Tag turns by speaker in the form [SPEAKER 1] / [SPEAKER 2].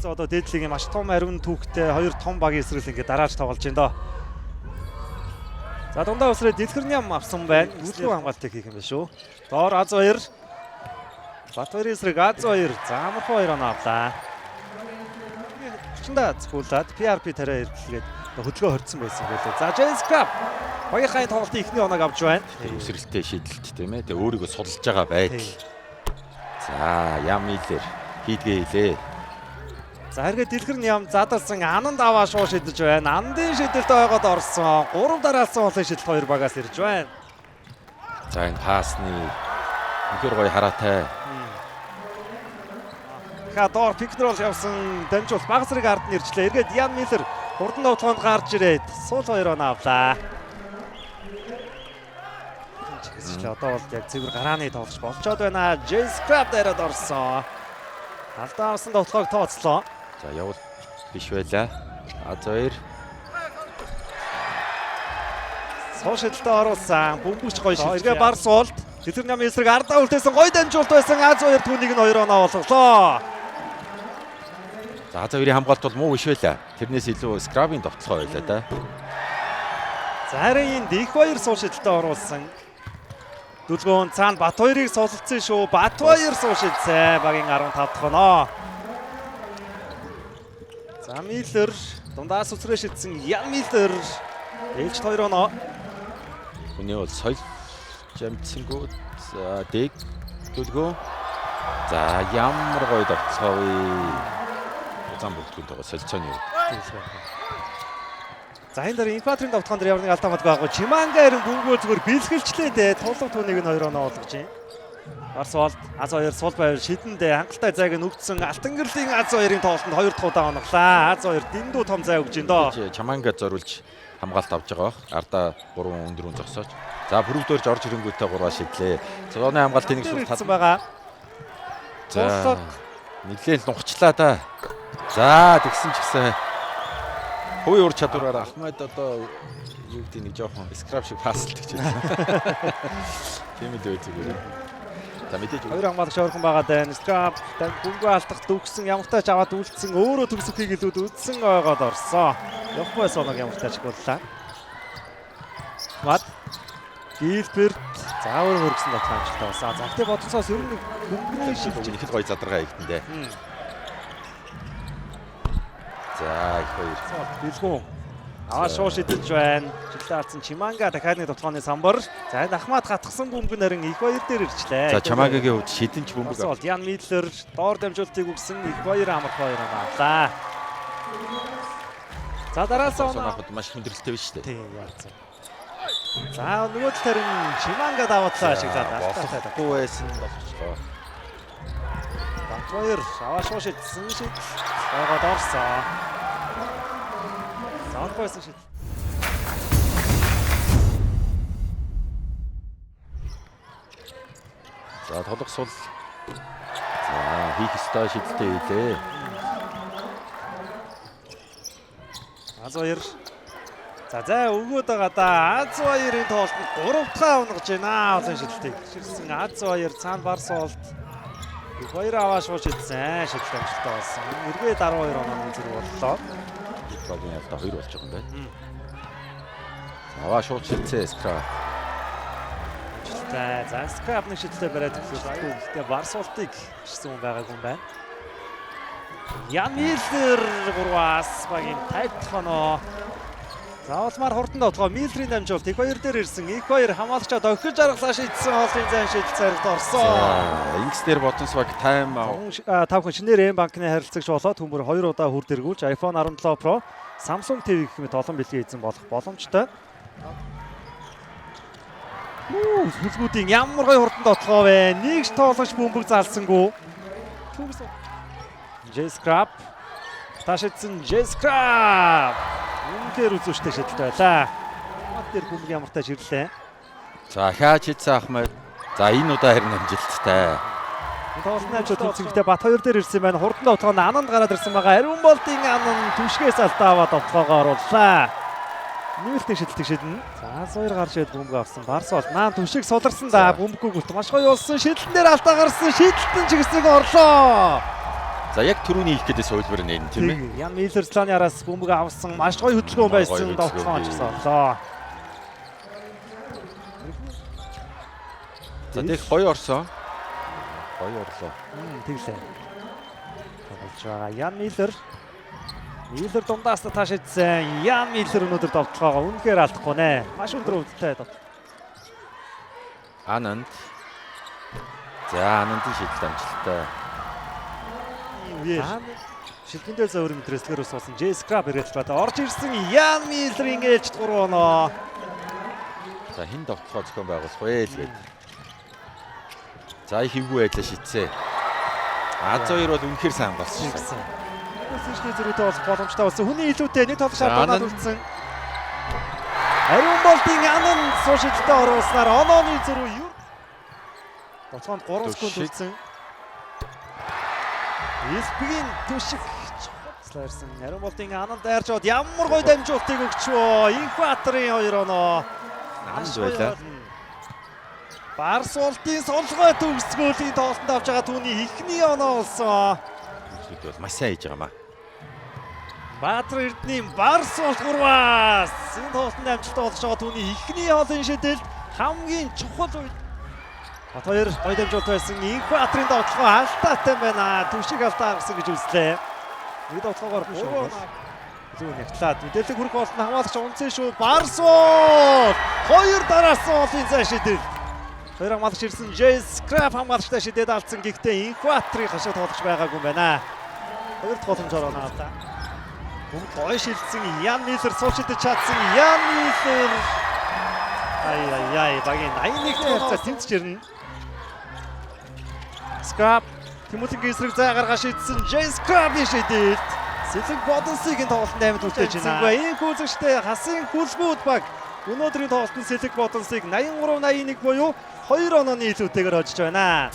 [SPEAKER 1] Гэсэн одоо дээдлигийн маш том ариун түүхтэй хоёр том багийн эсрэг ингээд дарааж тоглож байна доо. За дундаа усрээ Дэлгэрням авсан байна. Үлгүү хамгаалтыг хийх юм байна шүү. Доор Аз 2. Батбарын эсрэг Аз 2. За амархан 2 оноо авлаа. Хүчиндээ зөхүүлээд PRP тариа эргэлгээд хөдөлгөөн хорцсон байсан байлээ. За James Crab багийнхаа тоглолтын эхний оноог авч байна.
[SPEAKER 2] Үсрэлттэй шийдэлт тийм ээ. Тэгээ өөрийгөө судалж байгаа байдал. За Ям Миллер хийдгээ хийлээ.
[SPEAKER 1] За хэрэгэ Дэлгэрням задарсан Ананд аваа шуу шидэж байна. Андын шидэлт ойгоод орсон. 3 дараалсан олон шидэлт хоёр багаас ирж байна.
[SPEAKER 2] За энэ пассны үнэхээр гоё хараатай.
[SPEAKER 1] Ха доор пикнрол явсан дамжуул баг зэрэг ард нь иржлээ. Эргээд Ян Миллер хурдан довтлоонд гарч ирээд суул хоёр оноо авлаа. Чиглэл одоо бол яг цэвэр гарааны тоглож болчоод байна. Джейс Краб дээрээ орсон. Алдаа авсан довтлоог тооцлоо.
[SPEAKER 2] За явуул биш байлаа. Аз хоёр.
[SPEAKER 1] Суу шидэлтэд оруулсан. Бөмбөгч гоё шилжлээ. Эргээ бар суулт. Дэлгэр намын эсрэг ардаа үлдээсэн гоё дамжуулт байсан. Аз хоёр түүнийг нь 2 оноо болголоо.
[SPEAKER 2] За Аз хоёрын хамгаалт бол муу биш байлаа. Тэрнээс илүү скрабын довтлогоо байлаа да.
[SPEAKER 1] За харин энд их хоёр суу шидэлтэд оруулсан. Дүлгөөн цаана Бат хоёрыг суулцсан шүү. Бат хоёр суу шидсэн. Багийн 15 дахь оноо. За Миллер дундаас үсрээ шидсэн. Ян Миллер ээлжид 2 оноо.
[SPEAKER 2] Хүний бол соёл жамтсангүй. За дэг дүлгөө. За ямар гоё довтлогоо вэ. Зам бүртгэнтэйгээ солилцооны үед.
[SPEAKER 1] За энэ дээр инфатрийн довтолгоон дээр ямар нэг алдаа мадгүй байгаагүй. Чиманга ирэн бөмбөгөө зүгээр бэлгэлчлээ дээ. Тулав түүнийг нь 2 оноо болгож байна. Барс болд Аз хоёр сул байр шидэндээ хангалттай зайг нь өгдсөн. Алтан гэрлийн Аз хоёрын тоглолтод 2 дахь удаа оноглаа. Аз хоёр дэндүү том зай өгж байна доо.
[SPEAKER 2] Чаманга зориулж хамгаалт авч байгаа бах. Ардаа 3 өндөр үн зогсоож. За пүрвдөрж орж ирэнгүүтээ 3 шидлээ. Зооны хамгаалтын нэг сул
[SPEAKER 1] тал байгаа.
[SPEAKER 2] За нэлээл нухчлаа да. За тэгсэн ч гэсэн хувийн ур чадвараар Ахмад одоо юу гэдэг нэг жоохон скраб шиг паслдаг ч юм. Тийм л үү зүгээр. За мэдээж
[SPEAKER 1] хоёр хамгаалагч ойрхон байгаа даа. Скраб бөмбөгөө алдах дүүгсэн ямартай ч аваад үлдсэн өөрөө төгсөхийг илүүд үдсэн ойгоод орсон. Явах байсан оног ямартай ч гуллаа. Мад Гилберт заавар хөргсөн дотлоо амжилттай болсон. За гэхдээ бодсоос ер нь бөмбөгний шилжиж
[SPEAKER 2] их л гоё задаргаа хийгдэн дээ. За их хоёр.
[SPEAKER 1] Бэлгүүн. Аваа шуу шидэж байна. Жилдээ алдсан Чиманга дахиад нэг довтлооны самбар. За энэ Ахмад гатгсан бөмбөг нь харин их баяр дээр ирчлээ.
[SPEAKER 2] За Чамагагийн хувьд шидэнч бөмбөг.
[SPEAKER 1] Бол Ян Мидлер доор дамжуултыг өгсөн их баяр амарх хоёр авлаа. За дараалсан
[SPEAKER 2] оноо маш хүндрэлтэй биш үү?
[SPEAKER 1] Тийм яасан. За нөгөө талаар нь Чиманга даваатлаа ашиглаад
[SPEAKER 2] болохгүй байсан болчихлоо.
[SPEAKER 1] Батбаяр аваа шуу шидсэн шид. Байгаад орсон. За онхойсон шид.
[SPEAKER 2] За толох сул. За хийх ёстой шидэлтээ хийлээ.
[SPEAKER 1] Аз хоёр. За зай өгөөд байгаа да. Аз хоёрын тоглолтод 3 дахь унгаж байна. Олон шидэлтийг. Ширсэн Аз хоёр цаана бар суулт. Их хоёр аваа шуу шидсэн. Шидэлт амжилттай болсон. Эргээд 12 онооны зэрэг боллоо.
[SPEAKER 2] Багийн алдаа 2 болж байгаа юм байна. Аваа шууд шидсэн скраб.
[SPEAKER 1] Амжилттай. За скраб нэг шидэлтэй бариад төлөвлөлтгүй. Гэхдээ бар суултыг ширсэн хүн байгаагүй юм байна. Ян Миллер 3-аас багийн 50 дахь оноо. За улмаар хурдан довтлогоо Миллерийн дамжуулалт их хоёр дээр ирсэн. Их хоёр хамгаалагчаа дохиж аргалаа шийдсэн хоолын зайн шийдэл царигт орсон.
[SPEAKER 2] Ингэс дээр Бодонс баг тайм
[SPEAKER 1] Та бүхэн шинээр М банкны харилцагч болоод төмөр 2 удаа хүр дэргүүлж iPhone 17 Pro, Samsung TV гэх мэт олон бэлгийн эзэн болох боломжтой. Хүлгүүдийн ямар гоё хурдан довтлогоо вэ? Нэг ч тоглогч бөмбөг залсангүй. J Scrap таашидсан J Scrap. Үнэхээр үзүүштэй шидэлт байлаа. Мат дээр бөмбөг ямартай ч ирлээ.
[SPEAKER 2] За хаач хийсэн Ахмад. За энэ удаа харин амжилттай.
[SPEAKER 1] Тоглолтын амжилт тэмцэнхдээ Бат хоёр дээр ирсэн байна. Хурдан довтлогоо нь Ананд гараад ирсэн байгаа. Ариун болдын Анан түшгээс алдаа аваад довтлогоогоо орууллаа. Нэмэлтийн шидэлтийг шидэнэ. За хоёр гарч ирээд бөмбөг авсан. Барс бол наан түшиг суларсан да. Бөмбөггүй гүт маш гоё болсон. Шидэлтэн дээр алдаа гарсан. Шидэлтэн чигсэг орлоо.
[SPEAKER 2] За яг түрүүний хийх гэдэг хувилбар нэ тийм ээ.
[SPEAKER 1] Ян Миллер Сланы араас бөмбөг авсан. Маш гоё хөдөлгөөн байсан. Довтлогоо ч гэсэн орлоо.
[SPEAKER 2] За тэг гоё орсон. Гоё орлоо.
[SPEAKER 1] Тэглээ. Тоглож байгаа Ян Миллер. Миллер дундаас тааш идсэн. Ян Миллер өнөөдөр довтлогоогоо үнэхээр алдахгүй нэ. Маш өндөр өвдөлтэй довтлоо.
[SPEAKER 2] Ананд. За Анандын шийдэл амжилттай.
[SPEAKER 1] Үеэр шилбэн дээр зөөр мэдрэлсгэр ус болсон. Джей Скраб ирээд байна. Орж ирсэн Ян Миллерийн ээлжид 3 оноо.
[SPEAKER 2] За хэн довтлогоо зохион байгуулах вэ л гээд. За их эвгүй байлаа шийдсэ. Аз хоёр бол үнэхээр сайн хамгаалсан шээ.
[SPEAKER 1] Сэжний зөрүүтэй болох боломжтой болсон. Хүний илүүтэй нэг тоглож шаардлагад үлдсэн. Ариун болдын анан суушилтаа оруулснаар онооны зөрүү юу? Довтлогоонд 3 секунд үлдсэн. Элбэгийн түшиг чухал ирсэн. Ариун болдын анан дайрч аваад ямар гоё дамжуултыг өгчвөө. Инхбаатарын 2 оноо.
[SPEAKER 2] Ананд байлаа.
[SPEAKER 1] Барсуултын сулгай төгсгөлийн тоглолтод авч байгаа түүний эхний оноо болсон.
[SPEAKER 2] Зүйлүүд бол маш сайн хийж байгаа маа.
[SPEAKER 1] Баатар Эрдэнийн Барсуулт 3-аас энэ тоглолтод амжилттай болж байгаа түүний эхний хоолын шидэлт хамгийн чухал үед. Бат хоёр гоё дамжуулт байсан. Инхбаатарын довтлогоо алдаатай байна. Түшиг алдаа гаргасан гэж үзлээ. Нэг довтлогоогоор 3 зүүн нягтлаад мэдээлэл хүрэх болон хамгаалагч унцсан шүү. Барсуул хоёр дараасан хоолын зай шидэлт. Хоёр хамгаалагч ирсэн. Джей Скраб хамгаалагчтай шидээд алдсан. Гэхдээ Инхбаатарын хашиг тоглож байгаагүй юм байна. Хоёр дахь боломжоор оноо алдаа. Бөмбөг гоё шилжсэн. Ян Миллер сул шидэж чадсан. Ян Миллер. Ай ай ай багийн 81 харьцаа тэмцэж ирнэ. Скраб Тэмүүлэнгийн эсрэг зай гаргаа шидсэн. Джей Скрабын шидэлт. Сэлэг Бодонсыг энэ тоглолтод амьд үлдээж байна. Энэ хүүзэгчтэй хасын хүлбүүд баг өнөөдрийн тоглолтод Сэлэг Бодонсыг 83-81 буюу 2 онооны илүүтэйгээр хожиж байна.